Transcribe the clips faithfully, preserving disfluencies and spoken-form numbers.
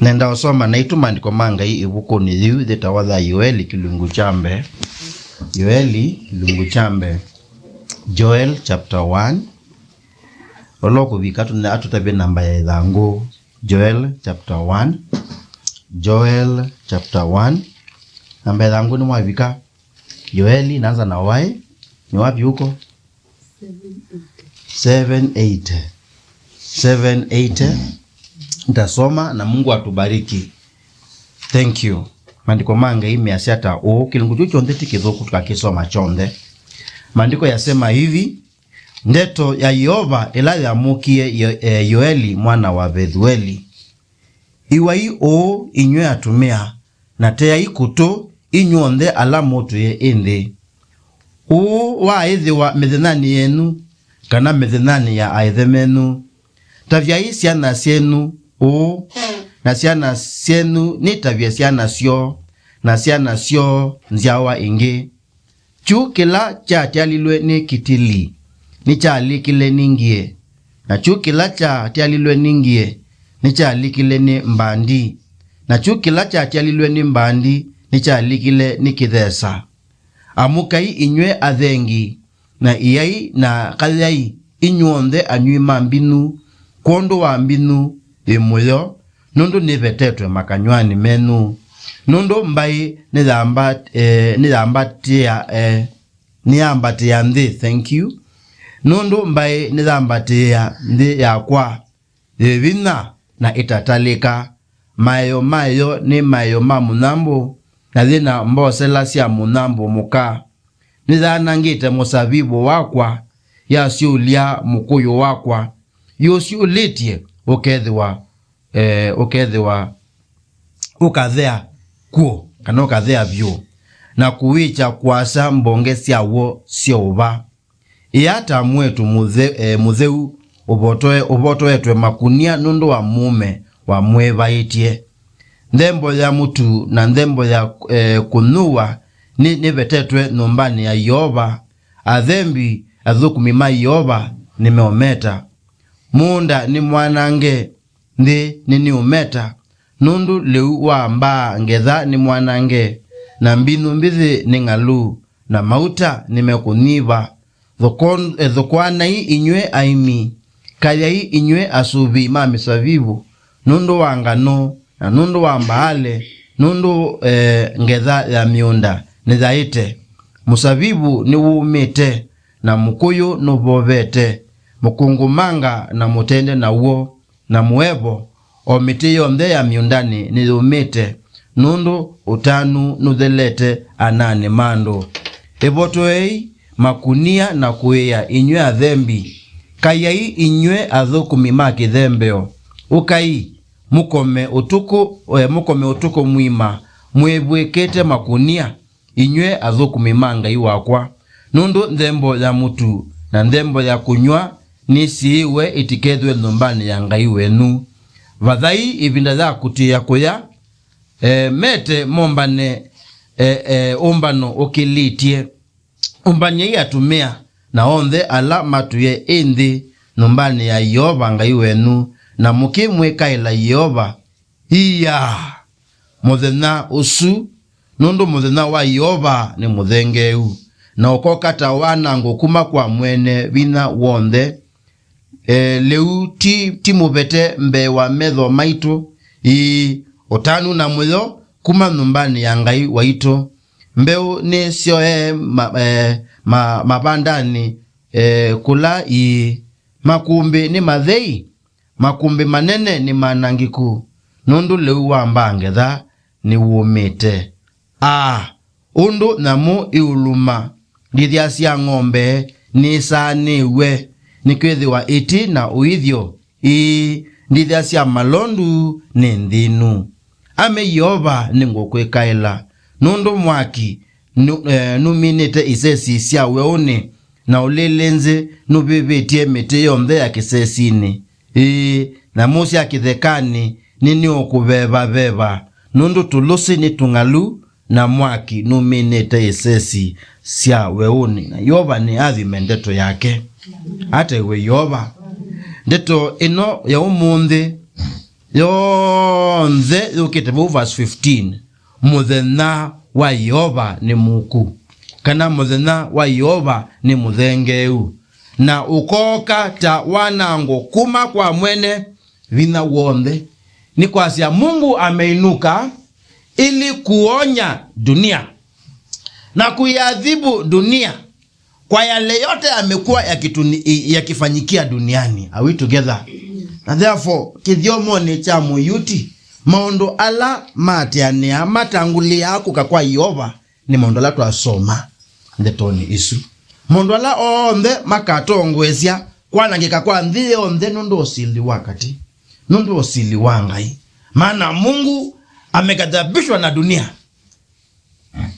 Nenda ũsoma naitũ maandĩko ma Ngai ĩvukunĩ yĩu yĩtawa ya Yoeli kĩlungu kya mbee. Yoeli kĩlungu kya mbee. Joel chapter one. Ũla ũkũvika atũne-, atũtavye namba ya ĩthangũ. Joel chapter one. Joel chapter one. Namba ya ĩthangũ nĩwavika? Yoeli, naanza na Y. Nĩ wapi huko? Seven eighty. Seven eighty. Ntasoma na Mungu atubariki. Thank you. Maandĩko ma Ngai measya ta ũũ, kĩlungu kĩu kyonthe ti kĩthũku, tũkakĩsoma kyonthe. Maandĩko yasema hivi, ndeto ya Yeova ĩla yamũkie Yo-, eh, Yoeli mwana wa Vethueli. Iwai ũũ, inyw'ĩ atumĩa, na teai kũtũ, inyw'onthe ala mũtwĩe ĩ nthĩ. Ũũ waaĩthĩwa mĩthenyanĩ yenyu, kana mĩthenyanĩ ya aaĩthe menyu. Tavyai syana syenyu ũũ, na syana syenyu nitavye syana syoo, na syana syoo nzyawa ĩngĩ. Kyu kĩla kyatyalilwe nĩ kitili nĩkyalikile nĩ ngie, na kyu kĩla kyatyalilwe nĩ ngie nĩkyalikile nĩ mbandi, na kyu kĩla kyatyalilwe nĩ mbandi nĩkyalikile nĩ kĩthesa. Amũkai inyw'ĩ athengi, na iai na kayai, inyw'onthe anyw'i ma mbinyu, kwondũ wa mbinyu yĩ mũyo, nũndũ nĩvetetwe makanyw'anĩ menyu. Nũndũ mbaĩ nĩyamba-, eh, nĩyambatĩa, eh, nĩyambatĩa nthĩ, thank you. Nũndũ mbaĩ nĩyambatĩa nthĩ yakwa yĩ vinya na ĩtatalĩka. Maeo mayo nĩ maeo ma mũnyambũ, na yĩ na mbosela sya mũnyambũ mũka. Nĩyanangĩte mũsavivũ wakwa, yasyũlya mũkũyũ wakwa. Yũsyũlĩtye ũkethĩwa, eh, ũkethĩwa ũkathea kw'o, kana ũkathea vyũ, na kũwĩkya kũasa mbonge syaw'o syeũva. Ĩa ta mwĩĩtu mũthe-, eh, mũtheu ũvotoe-, ũvotoetwe makunia nũndũ wa mũũme wamwĩvaĩtye. Nthembo ya mũtu na nthembo ya, eh, kũnyuwa nĩ, nĩvetetwe nyũmbanĩ ya Yeova. Athembi, athũkũmi ma Yeova, nĩmeũmeta. Mũũnda nĩ mwanange, nthĩ nĩnĩũmeta, nũndũ lĩu wa mbaa ngetha nĩ mwanange, na mbinyu mbĩthĩ nĩ ng'alu, na mauta nĩmekũnyiva. Thũkũ-, eh, thũkũanai inyw'ĩ aĩmi, kayai inyw'ĩ asũvĩi ma mĩsavivũ, nũndũ wa nganũ, na nũndũ wa mbaale, nũndũ, eh, ngetha ya mĩũnda nĩyaĩte. Mũsavivũ nĩwũmĩte, na mũkũyũ nũvovete, mũkũngũmanga na mũtende naw'o, na mũevo, o mĩtĩ yonthe ya mĩũndanĩ nĩyũmĩte, nũndũ ũtanu nũthelete ananĩ ma andũ. Ĩvotoei makunia na kũĩa inyw'ĩ athembi, kayai inyw'ĩ athũkũmi ma kĩthembeo. Ũkai, mũkome ũtukũ, eh, mũkome ũtukũ mũima mwĩvw'ĩkĩte makunia, inyw'ĩ athũkũmi ma Ngai wakwa, nũndũ nthembo ya mũtu na nthembo ya kũnyw'a nĩsyĩĩwe itikethĩwe nyũmbanĩ ya Ngai wenyu. Vathai ĩvinda ya kũtĩĩa kũya, e, mete mombane, e, e, ũmbano ũkĩlĩtye. Ũmbany'ai atumĩa na onthe ala matwĩe ĩ nthĩ nyũmbanĩ ya Yeova Ngai wenyu, na mũkĩmwĩkaĩla Yeova. Ĩia! Mũthenya ũsu, nũndũ mũthenya wa Yeova nĩ mũthengeeu, na ũkoka ta wanango kuma kwa Mwene Vinya W'onthe. E, lĩu ti, ti mũvete mbee wa metho maitũ, ĩĩ, ũtanu na mũyo kuma nyũmbanĩ ya Ngai waitũ. Mbeũ nĩsyoee ma, e, ma, mavandanĩ, e, kũla, ĩĩ, makũmbĩ nĩ mathei, makũmbĩ manene nĩ manangĩku, nũndũ lĩu wa mbaa ngetha nĩwũmĩte. Aa, ũndũ nyamũ iũluma ndithya sya ng'ombe nĩsaanĩw'e, nĩkwĩthĩwa ĩtĩ na ũithyo, ĩĩ, ndithya sya malondu nĩ nthĩnu. Ame Yeova, nĩngũkwĩkaĩla, nũndũ mwaki nũ-, e, nũminĩte isesi sya weũnĩ, na ũlĩlĩnzĩ nũvĩvĩtye mĩtĩ yonthe ya kĩsesinĩ. Ĩĩ, nyamũ sya kĩthekanĩ nĩnĩũkũveva-veva, nũndũ tũlũsĩ nĩ tũng'alu, na mwaki nũminĩte isesi sya weũnĩ. Na Yeova nĩ athime ndeto yake. Ataĩwe Yeova. Ndeto ĩno ya ũmũnthĩ yonthe yũkĩte vau verse fifteen, mũthenya wa Yeova nĩ mũku, kana mũthenya wa Yeova nĩ mũthengeu, na ũkooka ta wanango kuma kwa Mwene Vinya W'onthe. Nĩ kwasya Mungu ameinuka ili kuonya dunia na kuiadhibu dunia kwa yale yote yamekuwa yakituni-, yakifanyikia duniani. Are we together? Na therefore, kĩthyomonĩ kya Mũyuti, maũndũ ala mateanĩaa matangũlĩaa kũka kwa Yeova nĩ maũndũ ala twasoma ndetonĩ isu. Maũndũ ala onthe makatongoesya kwanangĩka kwa nthĩ yonthe nũndũ wa ũsili wa katĩ, nũndũ wa ũsili wa Ngai. Maana Mungu ameghadhabishwa na dunia.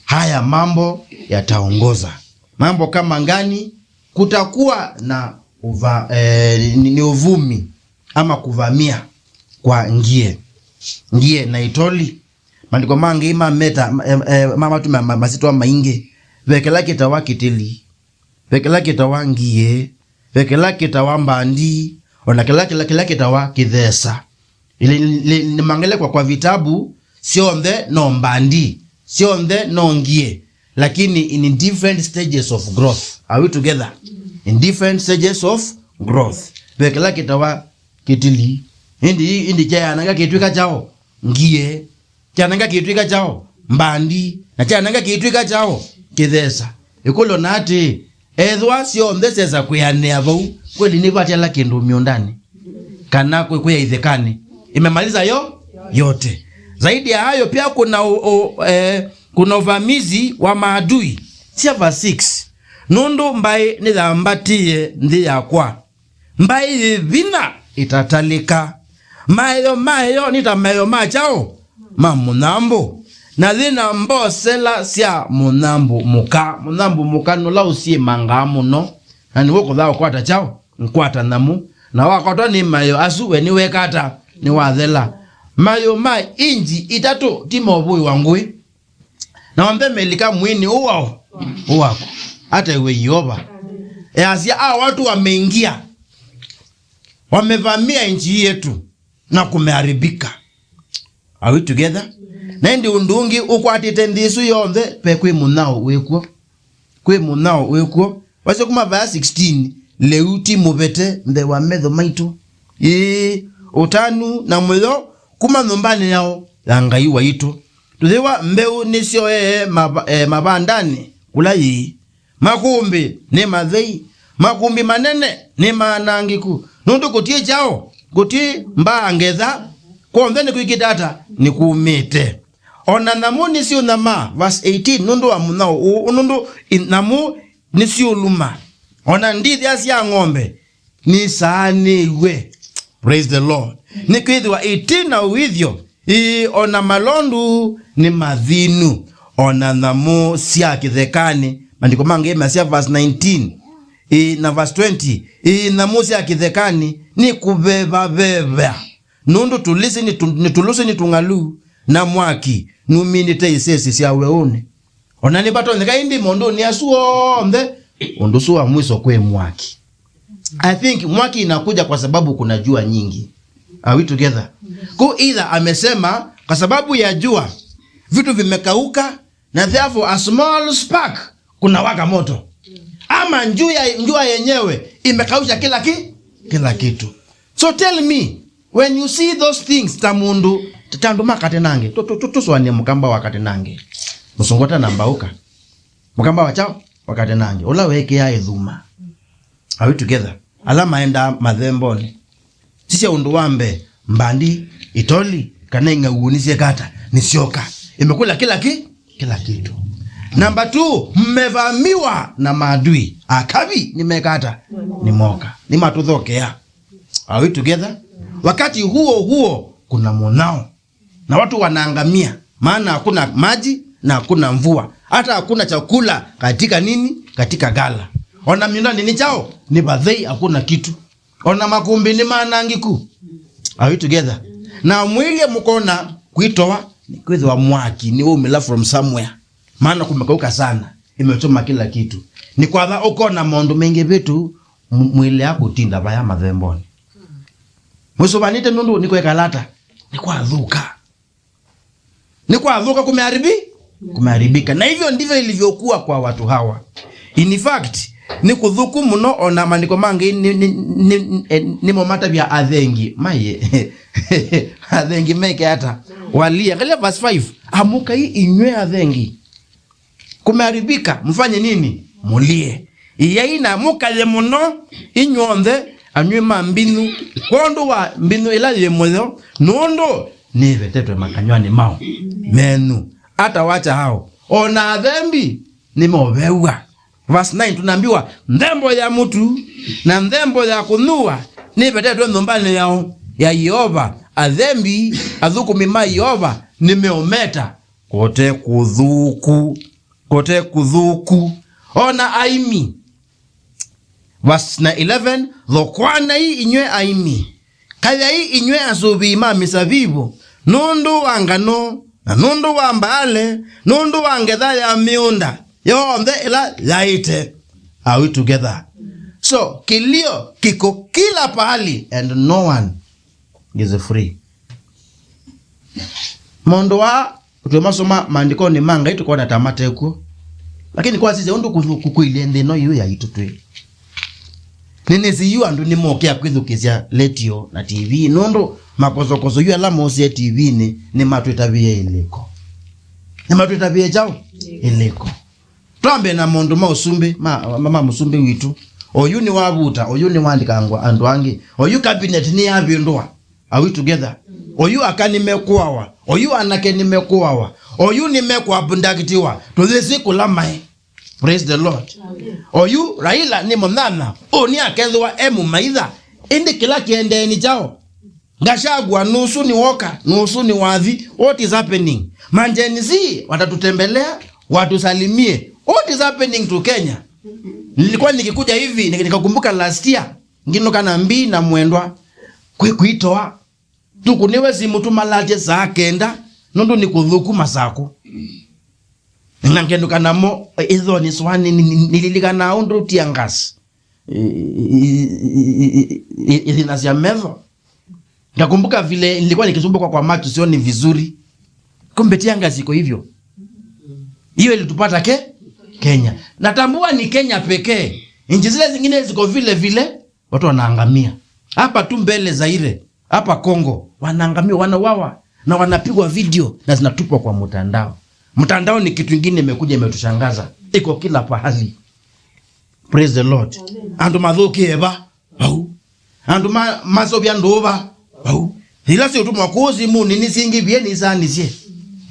Haya mambo yataongoza. Mambo kama gani? Kutakuwa na uva-, eh, ni, ni uvumi ama kuvamia kwa ngie, ngie na itoli. Maandĩko mangĩ mameta, eh, eh, mamatuma ma-, masitwa maingĩ. Ve kĩla kĩtawa kĩtili, ve kĩla kĩtawa ngie, ve kĩla kĩtawa mbandi, ona kĩla, kĩla, kĩla kĩtawa kĩthesa. Ili, ili, nĩmangelekwa kwa vitabu, syonthe no mbandi, syonthe no ngie, lakini in different stages of growth. Are we together? In different stages of growth. Ve kĩla kĩtawa kĩtili. Ĩndĩ, ĩndĩ kyayananga kĩtw'ĩka kyaũ? Ngie. Kyananga kĩtw'ĩka kyaũ? Mbandi. Na kyananga kĩtw'ĩka kyaũ? Kĩthesa. Ĩkũlyo na atĩ, ethĩwa syonthe syesa kwĩanĩa vau, kweli nĩvatĩala kĩndũ mĩũndanĩ? Kana kwĩ, kwĩ ya ithekanĩ? Imemaliza yo yote. Zaidi ya hayo pia kuna u, u, eh, kuna uvamizi wa maadui. Sia verse six. Nũndũ mbaĩ nĩyambatĩe nthĩ yakwa. Mbaĩ yĩ vinya ĩtatalĩka. Maeo mayo nĩ ta maeo ma kyaũ? Ma mũnyambũ. Na yĩ na mbosela sya mũnyambũ mũka. Mũnyambũ mũka nũla ũsyĩmangaa mũno, na nĩw'o kũthaa ũkwata kyaũ? Nkwata nyamũ. Na wakwatwa nĩ maeo asu, we nĩweka ata? Nĩwathela. Maeo ma inji itatũ ti movũĩwa ngũĩ. Na onthe melika mwĩnĩ ũũ waũ? Ũwaku. Hata iwe Yeova. Easya, "Hawa watu wameingia, wamevamia nchi yetu na kumeharibika." Are we together? Na ĩndĩ ũndũ ũngĩ ũkwatĩte nthĩ ĩsu yonthe, ve kwĩ mũnyao wĩkw'o. Kwĩ mũnyao wĩkw'o. Wasya kuma vaya sixteen, lĩu ti mũvete mbee wa metho maitũ. Ĩĩ, ũtanu na mũyo kuma nyũmbanĩ yaũ? Ya Ngai waitũ. Tũyĩwa mbeũ nĩsyoee mava-, eh, mavandanĩ kũla yĩĩ. Makũmbĩ nĩ mathei, makũmbĩ manene nĩ maanangĩku, nũndũ kũtiĩ kyaũ? Kũtiĩ mbaa ngetha, kw'onthe nĩkwĩkĩte ata? Nĩkumĩte. O na nyamũ nĩsyũnyamaa, verse eighteen, nũndũ wa mũnyao ũũ, nũndũ i-, nyamũ nĩsyũluma. O na ndithya sya ng'ombe nĩsaanĩw'e. Praise the Lord. Nĩkwĩthĩwa ĩtina ũithyo, ĩĩ, o na malondu nĩ mathinu, o na nyamũ sya kĩthekanĩ. Maandĩko mangĩ masya verse nineteen, ĩĩ, na verse twenty, ĩĩ, nyamũ sya kĩthekanĩ nĩ kũvevaveva, nũndũ tũlĩsĩ nĩ tũ-, nĩ tũlũsĩ nĩ tũng'alu, na mwaki numinĩte isesi sya weũnĩ. O na nĩvatonyeka ĩndĩ maũndũnĩ asu onthe, ũndũ ũsu wa mwiso kwĩ mwaki. I think mwaki inakuja kwa sababu kuna jua nyingi. Are we together? Ku either amesema kwa sababu ya jua vitu vimekauka, na therefore a small spark kunawaka moto, ama jua, jua yenyewe imekausha kila ki-, kila kitu. So tell me, when you see those things, ta mũndũ, ta andũ ma Katenange, tũ-, tũ-, tũ-, tũsũanĩe Mũkamba wa Katenange. Mũsũngũ ũtanambauka. Mũkamba wa kyaũ? Wa Katenange. Ũla weekĩaa ĩthuma. Are we together? Ala maendaa mathembonĩ. Sisya ũndũ wa mbee, mbandi, itoli, kana ing'auũ nĩsyeka ata? Nĩsyoka. Imekula kila ki-, kila kitu. Number two, mmevamiwa na maadui. Akavi nĩmeka ata? Nĩmoka. Nĩmatũthokea. Are we together? Wakati huo huo, kuna mũnyao. Na watu wanaangamia, maana hakuna maji na hakuna mvua. Hata hakuna chakula katika nini? Katika gala. Ona mĩũndanĩ nĩ kyaũ? Nĩ vathei, hakuna kitu. Ona makũmbĩ nĩ manangĩku. Are we together? Na mwĩlye mũkona kwĩtoa, nĩ kwĩthĩwa mwaki nĩwaumĩla from somewhere. Maana kumekauka sana, imechoma kila kitu. Nĩ kwatha ũkona maũndũ maingĩvĩtu, m-, mwĩlea kũtinda vaya mathembonĩ. Mwĩsũvanĩte nũndũ nĩkwekala ata? Nĩ kwathũka. Nĩ kwathũka, kumeharibi-, kumeharibika. Na hivyo ndivyo ilivyokuwa kwa watu hawa. In fact, nĩ kũthũku mũno, ona maandĩko mangĩ nĩ, nĩ, nĩ, eh, nĩmo matavya athengi. Maye. Athengi meke ata? Walie. Angalia verse five. "Amũkai inyw'ĩ athengi. Kumeharibika, mfanye nini? Mũlie. Ĩai na mũkaye mũno, inyw'onthe anyw'ĩ ma mbinyu, kwondũ wa mbinyu ĩla yĩ mũyo, nũndũ nĩvetetwe makanyw'anĩ mao menyu." Hata wacha hao, o na athembi nĩmeũvew'a. Verse nine, tunaambiwa, "Nthembo ya mũtu na nthembo ya kũnyuwa nĩvetetwe nyũmbanĩ yao ya Yeova. Athembi, athũkũmi ma Yeova, nĩmeũmeta kũte kũthũku, kũte kũthũku." O na aimi. Verse na eleven, "Thokwanai inyw'ĩ aimi, kayai inyw'ĩ asũvĩi ma mĩsavivũ, nũndũ wa nganũ, na nũndũ wa mbaale, nũndũ wa ngetha ya mĩũnda yonthe ĩla yaĩte." Are we together? So, kilio kiko kila pahali and no one is free. Maũndũ aa tũimasoma maandĩkonĩ ma Ngai tũkona ta matekw'o. Lakini kwasisya ũndũ kũthu-, kũkwĩlye nthĩ ĩno yu yaitũ twĩ. Nĩnĩsĩ yu andũ nĩmokĩa kwĩthukĩĩsya letio na T V, nũndũ makosokoso yu ala mosie T V-nĩ nĩmatwĩtavĩe ĩlĩko. Nĩmatwĩtavĩe kyaũ? Ĩlĩko. Twambe na maũndũ ma ũsumbĩ, ma, ma, ma mũsumbĩ witũ. Oyu nĩwavuta, oyu nĩwaandĩkangwa andũ angĩ. Oyu cabinet nĩyavĩndũa. Are we together? Oyu aka nĩmekũawa, oyu anake nĩmekũawa, oyu nĩmekũabductiwa. Tũyĩsĩ kũla maĩ. Praise the Lord. Amen. Oyu Raila nĩ mũnyanya, ũũ nĩ akethĩwa e mũmaitha. Ĩndĩ kĩla kĩendee nĩ kyaũ? Gachagua nusu ni woka, nusu ni wathi. What is happening? Ma Gen Z watatutembelea, watusalimie. What is happening to Kenya? Nilikuwa nikikuja hivi, nik-, nikakumbuka last year, nginuka na mbii na mwendwa, kwi-, kwitoa. Tũkũnĩwe simũ tũmalatye saa kenda, nũndũ nĩ kũthũku Masakũ. Na ngenũka namo, ĩthonĩ swa, nĩ-, nĩ-, nĩ-, nĩlilikanaa ũndũ tear gas ĩ-, ĩ-, ĩthinasya metho. Nakumbuka vile nilikuwa nikisumbuka kwa macho, sioni vizuri. Kumbe tear gas iko hivyo. Hiyo ilitupata ke-, Kenya. Natambua ni Kenya pekee. Nchi zile zingine ziko vile vile, watu wanaangamia. Hapa tu mbele Zaire, hapa Congo, wanaangamia, wanauawa, na wanapigwa video na zinatupwa kwa mtandao. Mtandao ni kitu ingine imekuja imetushangaza. Iko kila pahali. Praise the Lord. Amen. Andũ mathũkĩe va? Vau. Andũ ma-, masovya ndũũ va? Vau. Ila siũtũmwa kũũ simũnĩ nĩsingĩvie, nĩisaanĩsye.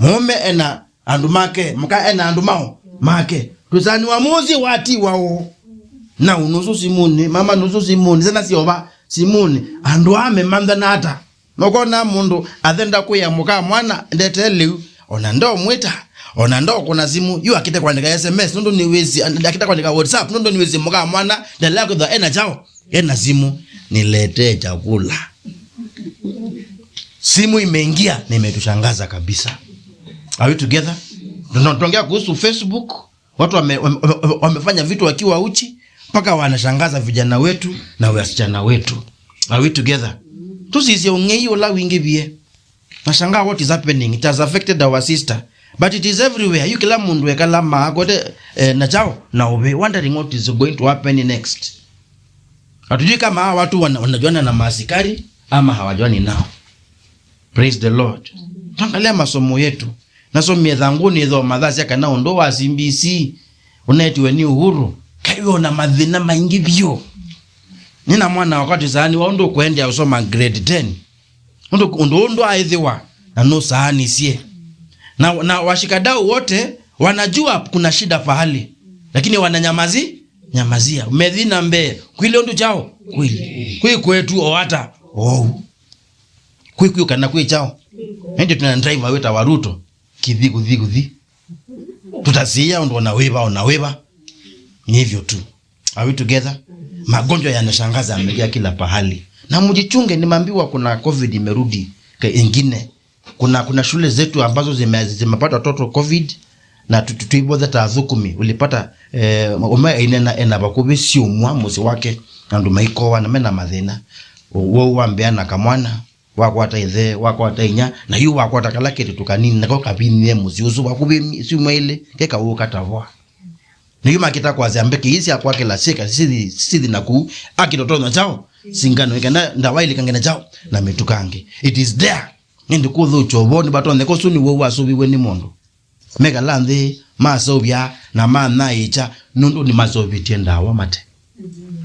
Mũũme ena andũ make, mũka ena andũ mao, make. Tũsani wa mũsyĩ watiwa ũũ. Na nusu simũnĩ, mama nusu simũnĩ, syana syova simũnĩ. Andũ aa memanthanaa ata? Nokona mũndũ athenda kwĩa mũka mwana, "Ndetee lĩu." Ona ndomwĩta, ona ndokũna simũ, yu akĩte kwandĩka S M S, nũndũ nĩwĩsĩ, akĩte kwandĩka WhatsApp, nũndũ nĩwĩsĩ mũka mwana ndelea kwĩthwa ena kyaũ, ena simũ, "Niletee chakula." Simu imeingia na imetushangaza kabisa. Are we together? Tuna-, tunaongea kuhusu Facebook. Watu wame-, wame-, wame-, wamefanya vitu wakiwa uchi, mpaka wanashangaza vijana wetu na wasichana wetu. Are we together? Tusisye ũng'ei ũla wingĩvie. Nashangaa what is happening. It has affected our sister. But it is everywhere. Yu kĩla mũndũ ekala maakote, eh, na chao na ũvĩ, wondering what is going to happen next. Hatujui kama hawa watu wana-, wanajuana na maasikari ama hawajuani nao. Praise the Lord. Twangalia masomo yetu. Nasomie thangũnĩ ĩthoo mathaa sya kana ũndũ wa C B C ũnetiwe nĩ Uhuru. Kaiwe ona mathĩna maingĩ vyũ. Nina mwana wakwa tũsaani wa ũndũ ũkũendea ũsoma grade ten. Ũndũ, ũndũ ũndũ aĩthĩwa na nũsaanisye. Na, na washikadau wote wanajua kuna shida pahali. Lakini wananyamazi, nyamazia. Methi na mbee. Kwile ũndũ chao? Kwile. Kwĩ kwetu o ata? Ou. Kwĩ kwĩ kana kwĩ chao? Ende tuna driver wĩtawa Ruto. Kithi, kuthi, kuthi. Tutasiya ũndũ ona wĩva, ona wĩva. Ni hivyo tu. Are we together? Magonjwa yanashangaza yamejaa kila pahali. Na mjichunge, nimeambiwa kuna covid imerudi ke-, ingine. Kuna, kuna shule zetu ambazo zime-, zimepata watoto covid, na tu-, tu-, tuivotheta athũkũmi. Ulipata, eh, ũme ĩnena ena vakuvĩ syumwa mũsyĩ wake, andũ maikowa na mena mathĩna. Wou wambea na kamwana, Wakwata ĩthe, wakwata inya, na yu wakwata kala ketĩtu kanini, nako kavinyie mũsyĩ ũsu vakuvĩ mi-, syumwa ilĩ, kekawũka tavoa. Na yu makĩta kwasya mbeke ii sya kwakĩla syĩka sithi, sithi na kũu, akĩtotonya kyaũ, singano, ĩkenda ndawa ilikange na kyaũ, na mĩtukange. It is there. Ĩndĩ kũthũkya ũvoo nĩvatonyeka, ũsu nĩw'o wasũviwe nĩ mũndũ. Mekala nthĩ, maseũvya, na manyaĩĩkya, nũndũ nĩmaseũvĩtye ndawa mate.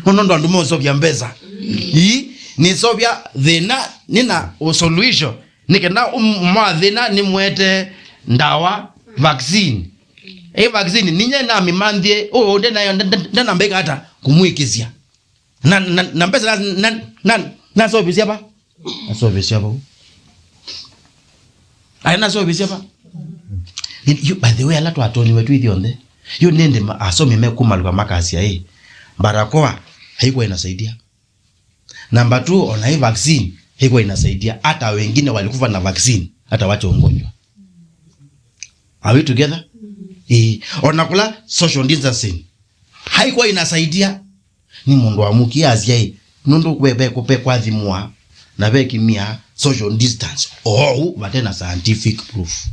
Nũndũ andũ maũseũvya mbesa. Ii, nĩseũvya thĩna, nĩna solution. Nĩ kenda um-, mwa thĩna nĩmwete ndawa, vaccine. Ĩ vaccine, ninyie namĩmanthie, ũũ ndenayo, nde-, nde-, ndenambĩka ata kũmwĩkĩsya. Na, na, na mbesa na, na, na, naseũvĩsya va? Naseũvĩsya vau. Aĩ naseũvĩsya va? Yu, by the way, ala twatoniwe twĩ ithyonthe. Yu nĩndĩ ma-, asomi mekumalũka makasya, ĩ, barakoa haikuwa inasaidia. Number two, ona hii vaccine haikuwa inasaidia. Hata wengine walikufa na vaccine, hata wacha ugonjwa. Are we together? Ĩ, ona kula social distancing haikuwa inasaidia. Nĩ mũndũ wamũkie asya ĩ, nũndũ ve, ve, ve kwathimwa na vekimia social distance, ou vate na scientific proof.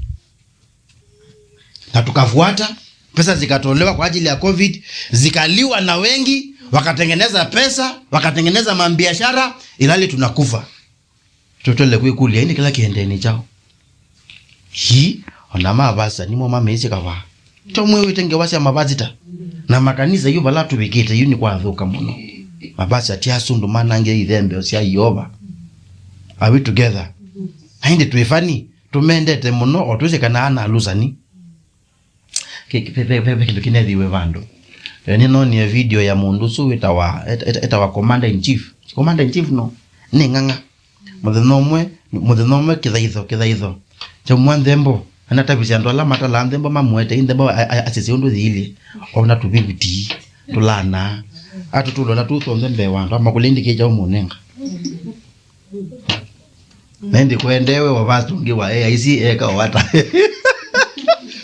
Na tukafuata, pesa zikatolewa kwa ajili ya covid, zikaliwa na wengi, wakatengeneza pesa, wakatengeneza mabiashara, ilhali tunakufa. Tũtwele kwĩkũlya, ĩndĩ kĩla kĩendee nĩ kyaũ? Ii, ona mavasa nĩmo mameisye kavaa. Tyo mwĩw'ĩte ngewa sya mavasita. Na makanisa yu vala tũvikĩte yu nĩ kwathũka mũno. Mavasa ti asu ndũ manangĩe ithembeo sya Yeova. Are we together? Na ĩndĩ twĩ fani, tũmendete mũno, o twĩsĩ kana ana alusani. Kĩ-, kĩ-, ve, ve, ve, ve kĩndũ kĩnethiwe vandũ. Eh, nĩnonie video ya mũndũ ũsu wĩtawa, et-, et-, etawa Commander in Chief. Commander in Chief no? Nĩ ng'ang'a. Mũthenya ũmwe, mũthenya ũmwe kĩthaitho, kĩthaitho. Kyaumwa nthembo. Anatavisya andũ ala matalaa nthembo mamũete, ĩ nthembo a-, a-, asisye ũndũ yĩilyĩ. Ona tũvivuti, tũlana. Atũtũlola tũthonthe mbee wa andũ, amakũlindĩkĩkya ũmũnenga. Na ĩndĩ kwendewe wa pastor ũngĩ wa A I C eka o ata.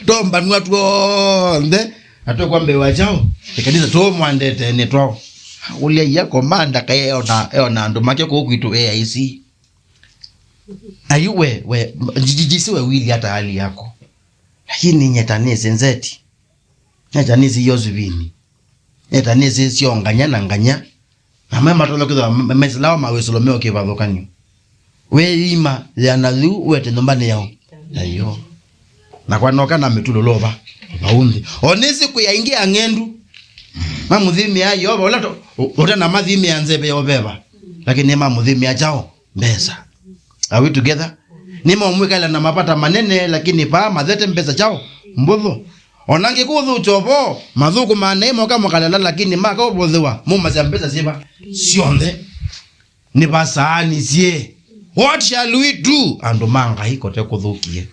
Tombanwa tw'onthe, na twĩkwambĩĩwa kyaũ? Ĩkanisa tũmwandete nĩ twaũ? Ũlya ia komanda kaĩ eona, eona andũ make kũu kwitũ A I C. Ayu we, we, ji-, ji-, jisi we wili hata hali yako. Lakini nyetanĩsĩ nzeti. Nyetanĩsĩ Yosivini. Nyetanĩsĩ syo nganya na nganya. Na me matonya kwĩthĩwa me-, mesilawa mawĩsũlo me o kĩvathũkany'o. Wĩima yĩana yĩu ũete nyũmbanĩ yaũ? Yayo. Na kwanoka na mĩtulũlũ va? Vau nthĩ. O nĩsĩ kwĩ aingĩ ang'endu. Mamũthimĩa Yeova, ũla to-, ũ-, ũte na mathimĩa nzeve ya ũveva. Lakini mamũthimĩa kyaũ? Mbesa. Are we together? Nĩmaũmwĩkaĩla na mavata manene, lakini paa mathete mbesa kyaũ? Mbũthũ. Ona angĩkũthũkya ũvoo, mathũkũmaa naĩ moka mũkalala, lakini maka ũvũthĩwa, mumasya mbesa syĩva? Syonthe. Nĩvasaanisye. What shall we do? Andũ ma Ngai kote kũthũkie.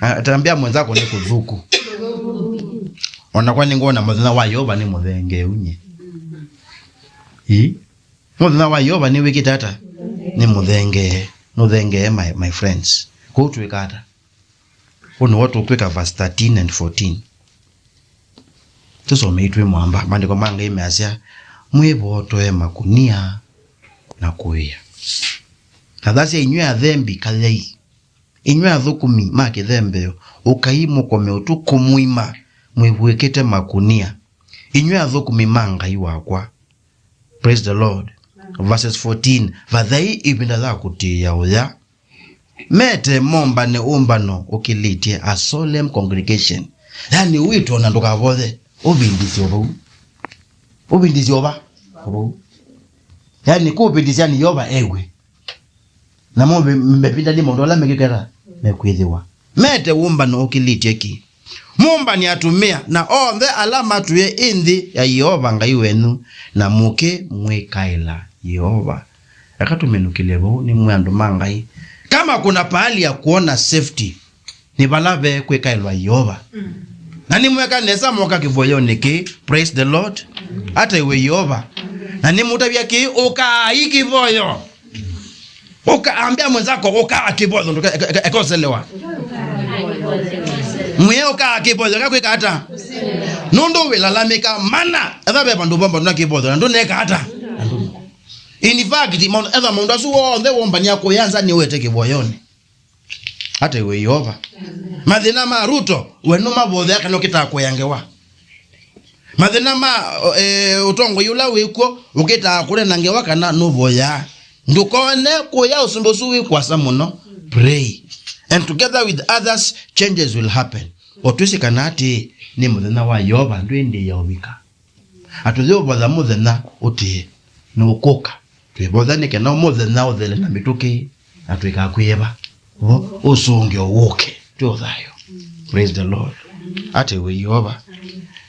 Ah, tambia mwenzako ni kũthũku. Ona kwa nĩngwona mũthenya wa Yeova nĩ mũthengee unye. Ii? Mũthenya wa Yeova nĩwĩkĩte ata? Nĩ mũthengee. Nũthengee, my, my friends. Kũu twĩka ata? Ũũ nĩw'o tũkwĩka verse thirteen and fourteen. Tũsomei twĩ mwamba. Maandĩko ma Ngai measya, "Mwĩvotoe makunia na kũĩa." Na thasya, inyw'ĩ athembi, kayai. Inyw'ĩ athũkũmi ma kĩthembeo, ũkai mũkome ũtukũ mũima mwĩvw'ĩkĩte makunia, inyw'ĩ athũkũmi ma Ngai wakwa. Praise the Lord. Verses fourteen, "Vathai ĩvinda ya kũtĩĩa ũya. Mete mombane ũmbano ũkĩlĩtye, a solemn congregation." Yani, ũitona ndũkavothe, ũvindisye o vau. Ũvindisye o va? O vau. Yani, kũvindisya nĩ Yeova ew'e. Namo me-, mevindani maũndũ ala mekĩkĩla mekwĩthĩwa. Mete ũmbano ũkĩlĩtye ki. Mũmbani atumĩa na onthe ala matwĩe ĩ nthĩ ya Yeova Ngai wenyu, na mũkĩmwĩkaĩla Yeova. Eka tũminũkĩlye vau, nĩmwĩ andũ ma Ngai. Kama kuna pahali ya kuona safety, nĩ vala ve kwĩkaĩlwa Yeova. Na nĩmweka nesa moka kĩvoyonĩ kĩĩ. Praise the Lord. Ataiwe Yeova. Na nĩmũtavya kĩĩ, ũkai kĩvoyo. Ũka, ambia mwenzako, "Ũkaa kĩvoyo, ndũka-, eka, eka, eka ũselewa." Mwĩe, "Ũkaa kĩvoyo, eka kwĩka ata?" Nũndũ wĩlalamĩka mana, etha ve vandũ vomba ndũna kĩvoyo, na ndũneka ata? Na ndũ-, In fact, maũndũ, etha maũndũ asu onthe wombania kũya nza nĩwete kĩvoyonĩ. Ata iwe Yeova. Mathĩna ma Ruto, we nũmavothea kana ũkĩtaa kũya ngewa? Mathĩna ma, eh, ũtongoi ũla wĩkw'o, ũkĩtaa kũnena ngewa kana nũvoyaa? Ndũkone kũya ũsumbĩ ũsu wĩ kũasa mũno. Pray. And together with others, changes will happen. O twĩsĩ kana atĩĩ, nĩ mũthenya wa Yeova, ndwĩndĩĩa ũvika. Atũyũvotha mũthenya ũtĩĩ nũkũka. Twĩvotha nĩ kana mũthenya ũthele na mĩtũkĩ, na tũikakwĩva. Vo, ũsũngĩo wũke, twĩ ũthayũ. Praise the Lord. Ata iwe Yeova.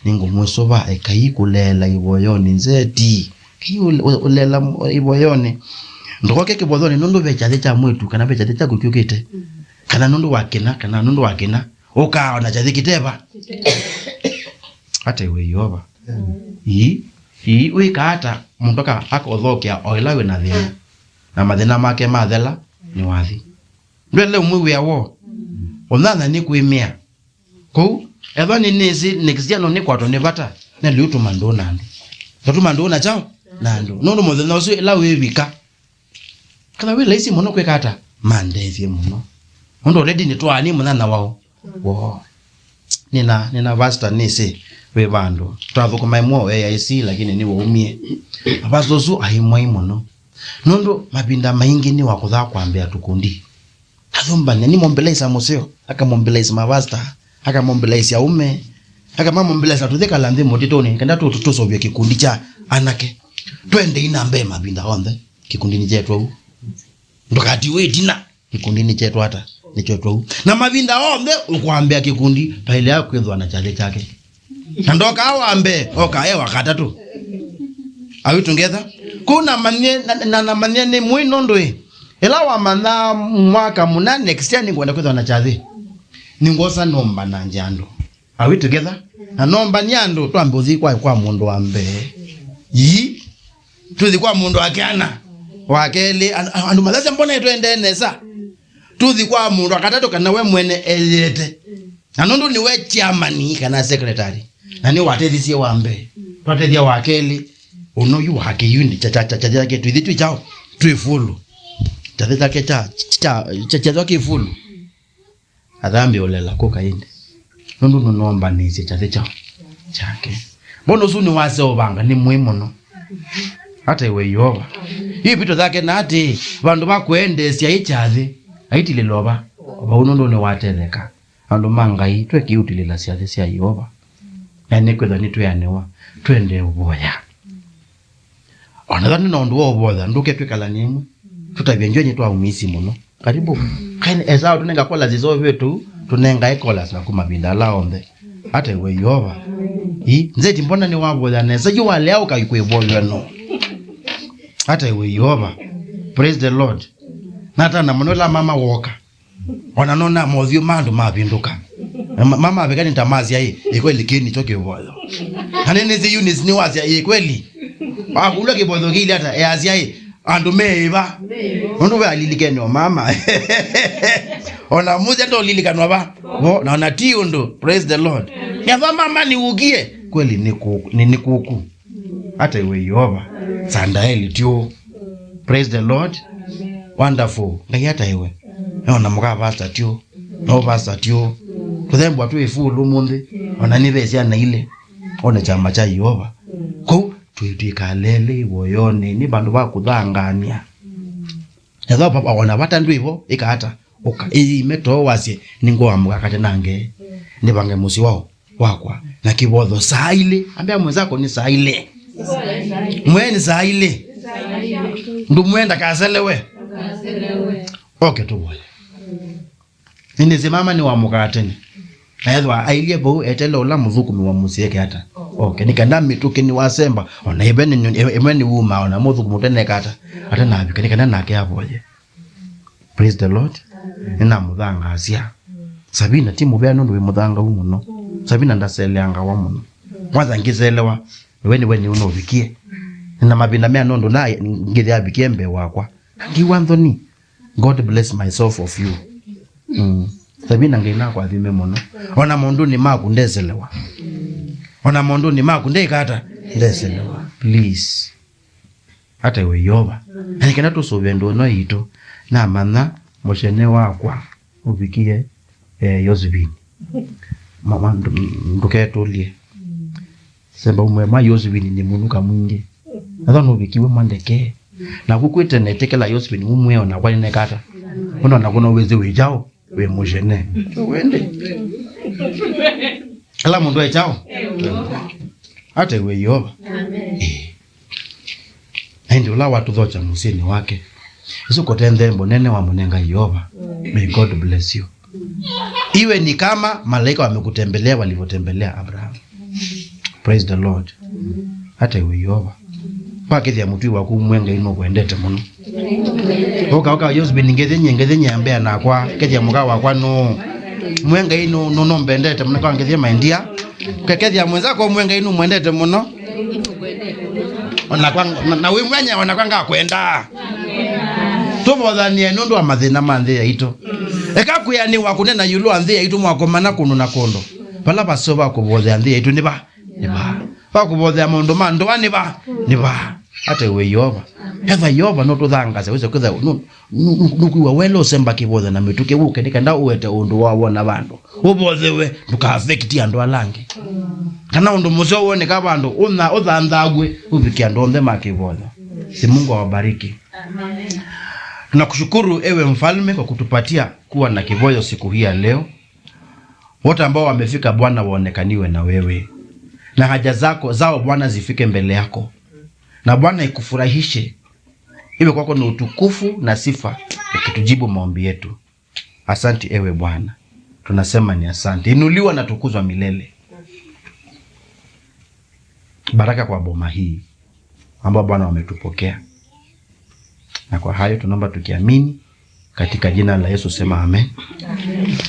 Nĩngũmwĩsũva, ekai kũleela ivoyonĩ nzeti. Ekai ũle-, ũleela ivoyonĩ. Ndũkoke kĩvoyonĩ nũndũ ve kyathĩ kya mwĩtu, kana ve kyathĩ kyaku kyũkĩte. Kana nũndũ wa kĩna, kana nũndũ wa kĩna. Ũkaa ona kyathĩ kĩteva. Ata iwe Yeova. Ii, ii, wĩka ata mũndũ aka-, akaũthokea o ĩla wĩ na thĩna, na mathĩna make mathela, nĩ wathi? Ndwele ũmwĩw'ĩa woo. Ũnyanya nĩ kwĩmĩa. Kũu, ethwa nĩ nĩsĩ next year no nĩkwatwa nĩ vata, neliu tũma ndũũ na andũ. Tatũma ndũũ na kyaũ? Na andũ. Nũndũ mũthenya ũsu ĩla wĩvika, kana wĩ laisi mũno kwĩka ata? Mandethye mũno. Nũndũ already nĩtwaani mũnyanya wao. Woo. Nĩna, nĩna pastor nĩsĩ wĩ vandũ. Twathũkũma ĩmwe o A I C, lakini nĩwaumie. Na pastor ũsu aĩ mwai mũno. Nũndũ mavinda maingĩ nĩ wa kũthaa kwambĩa tũkundi. Athumbany'a, nĩ mobilize mũseo, aka mobilize mavasta, aka mobilize aume, aka ma mobilize na tũthikala nthĩ mũtitũnĩ, kenda tũ-, tũ-, tũseũvye kĩkundi kya anake. Twendei na mbee mavinda onthe, kĩkundinĩ kyetu au. Ndũkatiwe ĩtina. Kĩkundinĩ kyetu ata? Nĩkyo twau. Na mavinda onthe ũkwambĩa kĩkundi, vaĩlĩa kwĩthwa na kyathĩ kyake. Na ndokaa wa mbee, oka e wa katatũ. Are we together? Kũu namanyie, na, na, namanyie nĩ mũi nũndũ ĩ. Ĩla wamanya mwaka mũna next year nĩngwenda kwĩthwa na kyathĩ. Nĩngwosa nomba na nja andũ. Are we together? Na nomba nĩ andũ twambe ũthi kwa, kwa mũndũ wa mbee. Ii. Tũthi kwa mũndũ wa kĩana, wa kelĩ, an-, an-, andũ mathasya mbona ĩtwendee nesa. Tũthi kwa mũndũ wa katatũ kana we mwene eyĩte. Na nũndũ nĩwe chairman kana secretary. Na nĩ watethisye wa mbee. Twatethya wa kelĩ. Ũno yu wa kĩyundi kya, kya, kya, kya, kya, twĩthi twĩ kyaũ? Twĩ fulu. Kyathĩ kyake kya, kya, kya, kya, kya kĩ fulu. Athambĩ ũlela kũka ĩndĩ. Nũndũ nũnombanĩsye kyathĩ kyaũ? Kyake. Mbona ũsu nĩwaseũvanga nĩ mwĩ mũno? Ata iwe Yeova. Ivito yake na atĩ, vandũ va kwendeesya ĩ kyathĩ, aitilĩla ova. Vau nũndũ nĩwatetheka. Andũ ma Ngai, twekĩe ũtilĩla syathĩ sya Yeova. Na nĩkwĩthwa nĩtwĩanĩwa, twendee ũvoya. Ona ethwa nĩ na ũndũ wa ũvoya, ndũke twĩkalany'e ĩmwe. Tũtavye ngyonyi twaumisi mũno. Karibu. Kaini Esau tũnenga kola zisovetũ, tũnengae kola syaku mavinda ala onthe. Ata iwe Yeova. Ii, nzeti mbona nĩwavoya nesa, yu walea ũkai kwĩvoywa no. Ata iwe Yeova. Praise the Lord. Natana mũno ĩla mama woka. Ona nona mothiũ ma andũ mavĩndũka. Ma-, mama avika nĩ ta masya ĩ, ĩ kweli kĩĩ nĩkyo kĩvoyo. Na nĩnĩsĩ Eunice nĩwasya ĩ kweli. Akũlwa kĩvoyo kĩilye ata, easya ĩ, andũ meĩva. Nũndũ we alilikene o mama. Ona mũthya ndolilikanwa va. Vo, na ona ti ũndũ. Praise the Lord. Ethwa mama nĩwũkie. Kweli nĩ kũ-, nĩ, nĩ kũku. Ata iwe Yeova. Sandaeli tyo. Praise the Lord. Wonderful. Ngai ata iwe. Ona mũka pastor tyo. No pastor tyo. Tũthembwa twĩ full ũmũnthĩ. Ona nĩ ve syana ile. One kyama kya Yeova. Kũu twĩ-, twĩkalele ivoyonĩ. Nĩ vandũ va kũthangany'a. Ethwa va-, ona vata ndwĩvo, ĩka ata? Ũka, ĩime too wasye, nĩngũamũka kate na ngee. Nĩvange mũsyĩ wao. Wakwa. Na kĩvotho saa ilĩ. Ambĩa mwenzako nĩ saa ilĩ. Mwee nĩ saa ilĩ. Ndũmwenda kaselewe. Oke tũvoye. Nĩnĩsĩ mama nĩwamũkaa tene. Na ethwa ailyĩ vau etele ũla mũthũkũmi wa mũsyĩ eke ata. Oke. Nĩ kana mĩtũkĩ nĩwasemba. Ona ĩve nĩ, ĩve nĩ wuma, ona mũthũkũmi ũteneka ata. Atanavika. Nĩ kana nake avoye. Praise the Lord. Nĩnamũthangaasya. Sabina ti mũvea nũndũ wĩ mũthangau mũno. Sabina ndaseleangawa mũno. Mwaza ngĩselewa, we nĩwe nĩũnũvikie. Nĩna mavinda mea nũndũ na ngĩthĩ avikie mbee wakwa. Na ngiwa nthoni. God bless myself of you. Mm. Sabina Ngai nakwathime mũno. Ona maũndũnĩ maku ndeselewa. Ona maũndũnĩ maku ndeikata ndeselewa. Please. Ata we Yeova. Na nĩ kana tũsũve ndũno itũ, namanya mũcene wakwa ũvikie, eh, Yosivini. Ma- ma- ndũ- ndũketũlye. Semba umwe ma Yosivini nĩ mũnuka mwingĩ. Natha nũvikiwe mandeke. Na kukwĩte netekela Yosivini mumwe ona kwa nĩnekata. Ona nakuna wĩsĩ wĩ kyaũ, wĩ mũcene. Wende. Ala mũndũ e kyaũ. Ata we Yeova. Amen. Eh. Na ĩndĩ ũla watũthokya mũsyĩnĩ wake, ĩsu kote nthembo nene wamũnenga Yeova. May God bless you. Iwe ni kama malaika wamekutembelea walivyotembelea Abrahamu. Praise the Lord. Ata we Yeova. Kwa kethĩa mũtwi waku mwe Ngai nũkwendete mũno. Ũka, ũka, Yosebeni, ngethenye, ngethenye ambea nakwa, kethĩa mũka wakwa nũ. Mwe Ngai nũ, nũ, nũmbendete mũno, kwa ngethenye maendia. Kethĩa mwenzako mwe Ngai nũmwendete mũno. Na kwa, na, na wĩ mwanya ona kwa ngakwenda. Tũvothanie nũndũ wa mathĩna ma nthĩ yaitũ. Eka kwĩanĩwa kũnena ĩũlũ wa nthĩ yaitũ mwakomana kũndũ na kũndũ. Vala vaseo va kũvothea nthĩ yaitũ nĩ va? Nĩ va? Va kũvothea maũndũ ma ndũa nĩ va? Nĩ va? Ata we Yeova. Etha Yeova nũtũthangasya, wĩse kwĩtha nũ-, nũ-, nũ-, nũkwĩwa wele ũsemba kĩvotho na mĩtũkĩ wũke nĩ kenda ũwete ũndũ wa wona vandũ. Ũvothewe, ndũka affect andũ ala angĩ. Kana ũndũ mũseo woneka vandũ, ũna-, ũthanthaw'e, ũvike andũ onthe ma kĩvotho. Si Mungu awabariki. Amen. Tunakushukuru ewe Mfalme kwa kutupatia kuwa na kivoyo siku hii ya leo. Wote ambao wamefika, Bwana, waonekaniwe na wewe. Na haja zako, zao, Bwana, zifike mbele yako. Na Bwana, ikufurahishe. Iwe kwako ni utukufu na sifa, ukitujibu maombi yetu. Asante ewe Bwana. Tunasema ni asante. Inuliwa na tukuzwa milele. Baraka kwa boma hii ambao, Bwana, wametupokea. Na kwa hayo tunaomba tukiamini katika jina la Yesu, sema amen.